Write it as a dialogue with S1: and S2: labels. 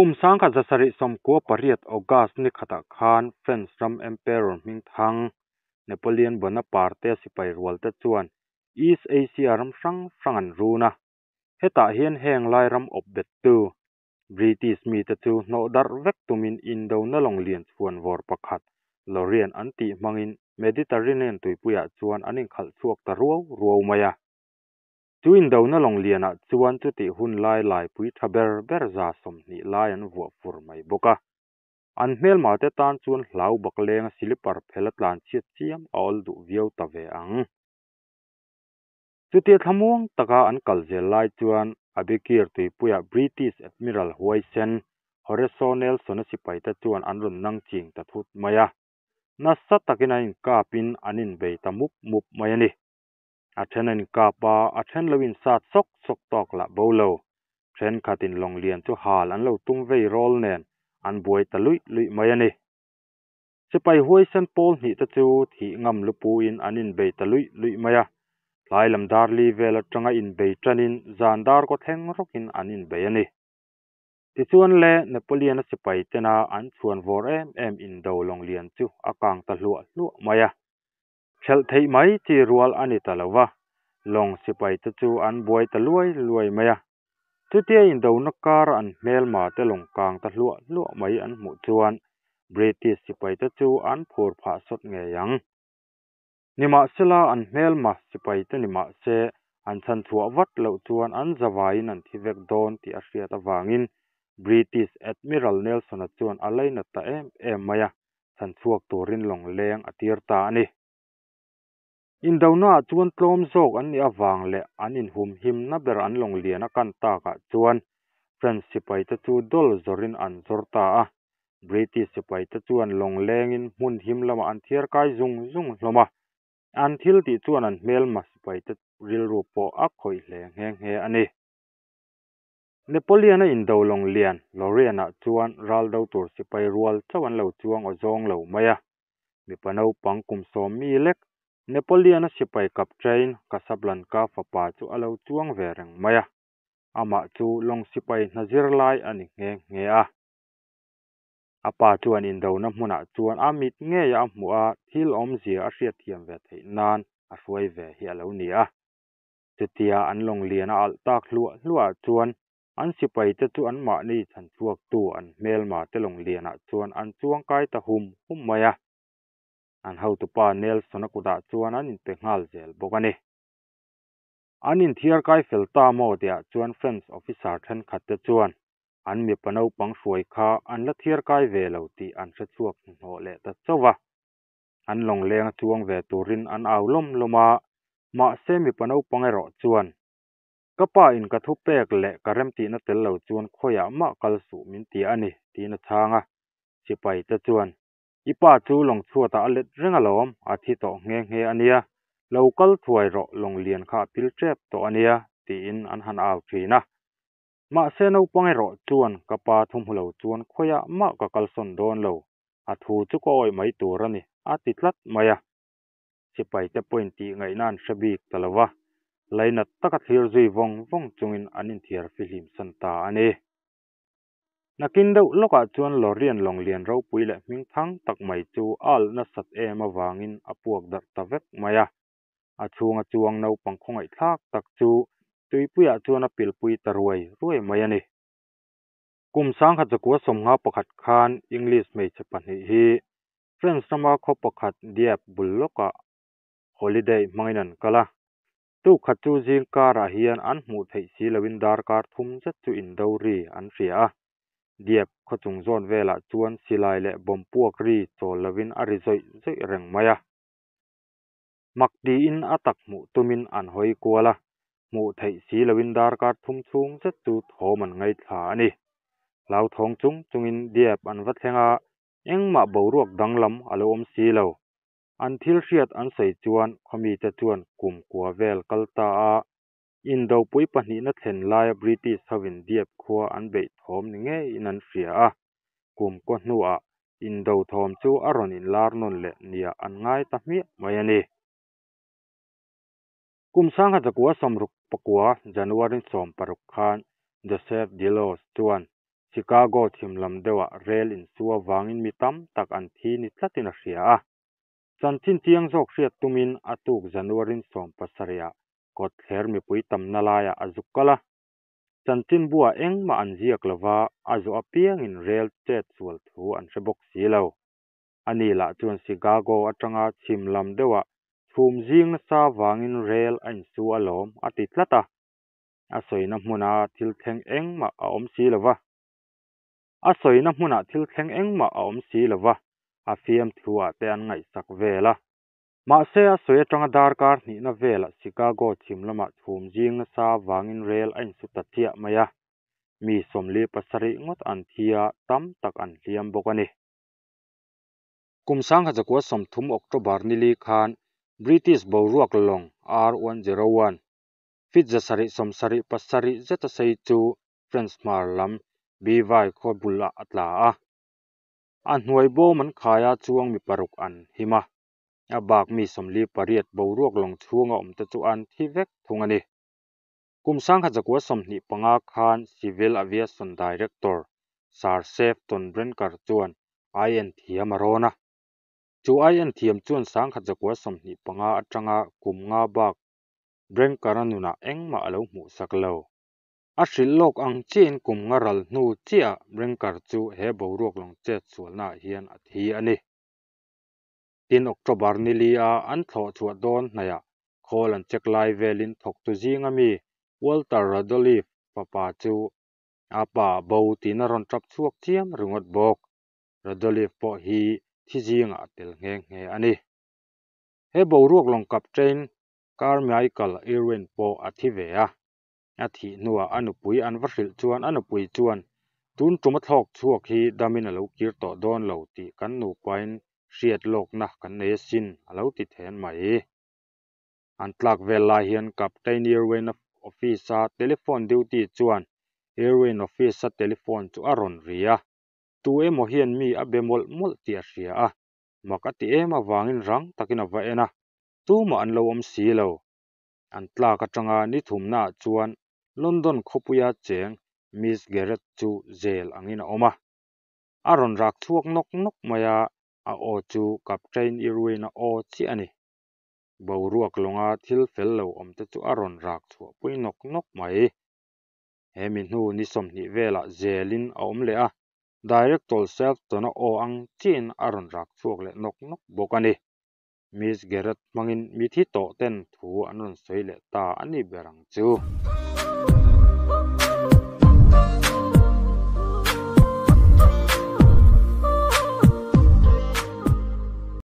S1: Kum 1798 August ni khatah khan France ram Emperor hmingthang Napoleon Bonaparte-a sipai rualte chuan East Asia ram hrang hrang an run a. Hetah hian heng lai ram awp bettu British mite chu hnawh darh vek tumin indona lawng lian chhuanvawr pakhat Lorient an tih hmangin Mediterranean tuipuiah chuan an inkhalh chhuak ta ruau ruau mai a. Chu indona lawng lianah chuan chutih hun lai laipui tha ber ber 20 lai an vuah fur mai bawk a. An hmelmate tan chuan hlau bak lenga silipar phel a tlan chhiat chiam a awl duh viau ta ve ang. Chutia thlamuang taka an kal zel lai chuan Abikir tuipuiah British Admiral huaisen Horatio Nelson-a sipaite chuan an rawn nang ching ta thut mai a. Nasa takin an inkapin an inbei ta mup mup mai a ni. A then an inkap a, a then lo insat sawk sawk tawk lah bo lo. Thenkhatin lawng lian chu hal an lo tum vei rawl nen an buai ta luih luih mai a ni. Sipai huaisen pawl hnih te chu thih ngam lupuin an inbei ta luih luih mai a. Tlai lam dar li vel atanga inbei tanin zan dar kaw thleng rawkin an inbei a ni. Tichuan le, Napoleon-a sipai tena an chhuan vawr em em indo lawng lian chu a kang ta hluah hluah mai a. Hrelh theih mai chi rual a ni ta lo va, lawng sipai te chu an buai ta luai luai mai a. Chutia indona kara an hmelma te lawng kang ta hluah hluah mai an hmuh chuan British sipai te chu an phur phah sawt ngei ang. Nimahsela an hmelma sipai te ni mahse an chhan chhuah vat loh chuan an zavaiin an thi vek dawn tih a hriat avangin British Admiral Nelson-a chuan a lainat ta em em mai a, chhan chhuak turin lawng leng a tir ta a ni. Indonaah chuan tlawm zawk an nih avang leh an inhumhimna ber an lawng lian a kan takah chuan French sipaite chu dawl zawrin an zawr ta a. British sipaite chuan lawng lengin hmun him lamah an thiar kai zung zung hlawm a. An thil tih chuan an hmelma sipaite rilru pawh a khawih hle nghe nghe a ni. Napoleon-a indo lawng lian Lorient-ah chuan ral do tur sipai rual chauh an lo chuang aw zawng lo mai a. Mipa naupang kum 10 mi lek Napoleon-a sipai kapṭain Casablanca fapa chu a lo chuang ve reng mai a. Amah chu lawng sipai hna zir lai a ni nghe nghe a. A pa chuan indona hmunah chuan a mit ngeia a hmuh a, thil awmzia a hriatthiam ve theih nan a hruai ve hi a lo ni a. Chutia an lawng lian a alh tak hluah hluah chuan an sipaite chu anmahni chhan chhuaktu an hmelma te lawng lianah chuan an chuang kai ta hum hum mai a. An hotupa Nelson-a kutah chuan an inpe nghal zel bawk a ni. An inthiar kai fel ta maw tihah chuan French officer thenkhatte chuan an mipa naupang hruai kha an la thiar kai ve lo tih an hre chhuak hnuhnawh leh ta chauh a. An lawng lenga chuang ve turin an au lawm lawm a, mahse mipa naupang erawh chuan, Ka pa in ka thu pek leh ka remtihna tel lo chuan khawiah mah kal suh min ti a ni, tiin a chhang a. Sipai te chuan, I pa chu lawng chhuatah a let reng alawm, a thi tawh nghe nghe a nia, lo kal thuai rawh lawng lian kha a pil tep tawh a nia, tiin an han au thin a. Mahse naupang erawh chuan ka pa thu hmu lo chuan khawiah mah ka kalsawn dawn lo, a thu chu ka awih mai tur a ni, a ti tlat mai a. Sipai te pawhin tih ngaihna an hre bik ta lo va, lainat taka thlir zui vawng vawng chungin an inthiar fihlim san ta a ni. Nakin deuh lawkah chuan Lorient lawng lian ropui leh hming thang tak mai chu a alh nasat em avangin a puak darh ta vek mai a. A chhunga chuang naupang khawngaihthlak tak chu tuipuiah chuan a pilpui ta ruai ruai mai a ni. Kum 1951 khan English hmeichhe pahnih hi French rama khaw pakhat Dieppe bul lawkah holiday hmangin an kal a. Tukhat chu zing karah hian an hmuh theih si loin darkar thum zet chu indo ri an hria a. Dieppe khaw chung zawn velah chuan silai leh bomb puak ri chawl loin a ri zawih zawih reng mai a. Mak tiin a tak hmuh tumin an hawi kual a, hmuh theih si loin darkar thum chhung zet chu thawm an ngaithla a ni. Hlauthawng chung chungin Dieppe an va thleng a, engmah boruak danglam a lo awm si lo. An thil hriat an sawi chuan khawmite chuan kum kua vel kal ta a, indopui pahnihna thlen laia British hovin Dieppe khua an beih thawm ni ngeiin an hria a, kum kaw hnuah indo thawm chu a rawn inlar nawn leh niah an ngai ta hmiah mai a ni. Kum 1969 January 16 khan Joseph Delos chuan Chicago chhim lam deuhah rel insu avangin mi tam tak an thi ni tlatin a hria a. Chanchin chiang zawk hriat tumin a tuk January 17 ah kawtthler mipui tamna laiah a zuk kal a. Chanchinbuah engmah an ziak lova, a zawh apiangin rel chet sual thu an hre bawk si lo. Ani lah chuan Chicago atanga chhim lam deuhah chhum zing nasa vangin rel a insu alawm a ti tlat a. A sawina hmuna thil thleng engmah a awm si lova. A sawina hmunah thil thleng engmah a awm si lova, a fiamthu ah te an ngaihsak vel a. Mahse a sawi atanga darkar hnihna velah Chicago chhim lamah chhum zing nasa vangin rel a insu ta chiah mai a. Mi 47 ngawt an thi a, tam tak an hliam bawk a ni. Kum 1930 October nili khan British boruak lawng R 101, feet 777 zeta sei chu French hmar lam Bivai khaw bulah a tla a. A hnuai bawm an khai a, chuang mi paruk an him a. A bak mi 48 boruak lawng chhunga awm te chu an thi vek thung a ni. Kum 1925 khan Civil Aviation Director Sir Sefton Brenker chuan IN thiam a rawn a. Chu IN thiam chuan 1925 atanga kum nga bak Brenker-a nunah engmah a lo hmuhsak lo. A hrilh lawk ang chiahin kum nga ral hnu chiahah Brenker chu he boruak lawng chet sualnaah hian a thi a ni. Tin, October nili a an thlawh chhuah dawn hnaihah khawl an check lai velin thawktu zinga mi Walter Radcliffe fapa chu a pa a bo tiin a rawn tap chhuak chiam ringawt bawk. Radcliffe pawh hi thi zingah a tel nghe nghe a ni. He boruak lawng captain Carmichael Irwin pawh a thi ve a. A thih hnuah a nupui an va hrilh chuan a nupui chuan, Tun tum a thlawk chhuak hi damin a lo kir tawh dawn lo tih kan nupain hriat lawkna kan nei asin, a lo ti then mai. An tlak vel lai hian Captain Irwin-a office-a telephone duty chuan Irwin office-a telephone chu a rawn ri a, tu emaw hian mi a be mawlh mawlh tih a hria a, mak a ti em avangin rang takin a va en a, tumah an lo awm si lo. An tlak atanga ni thumnaah chuan London khawpuia cheng Miss Garrett chu zel angin a awm a. A rawn rak chhuak nawk nawk mai a, a aw chu Captain Irwin-a aw chiah a ni. Boruak lawnga thil fel lo awm te chu a rawn rak chhuahpui nawk nawk mai. He mi hnu ni 20 velah zelin a awm leh a, Director Shelton-a aw ang chiahin a rawn rak chhuak leh nawk nawk bawk a ni. Miss Garrett hmangin mithi tawh ten thu an rawn sawi leh ta a ni ber ang chu.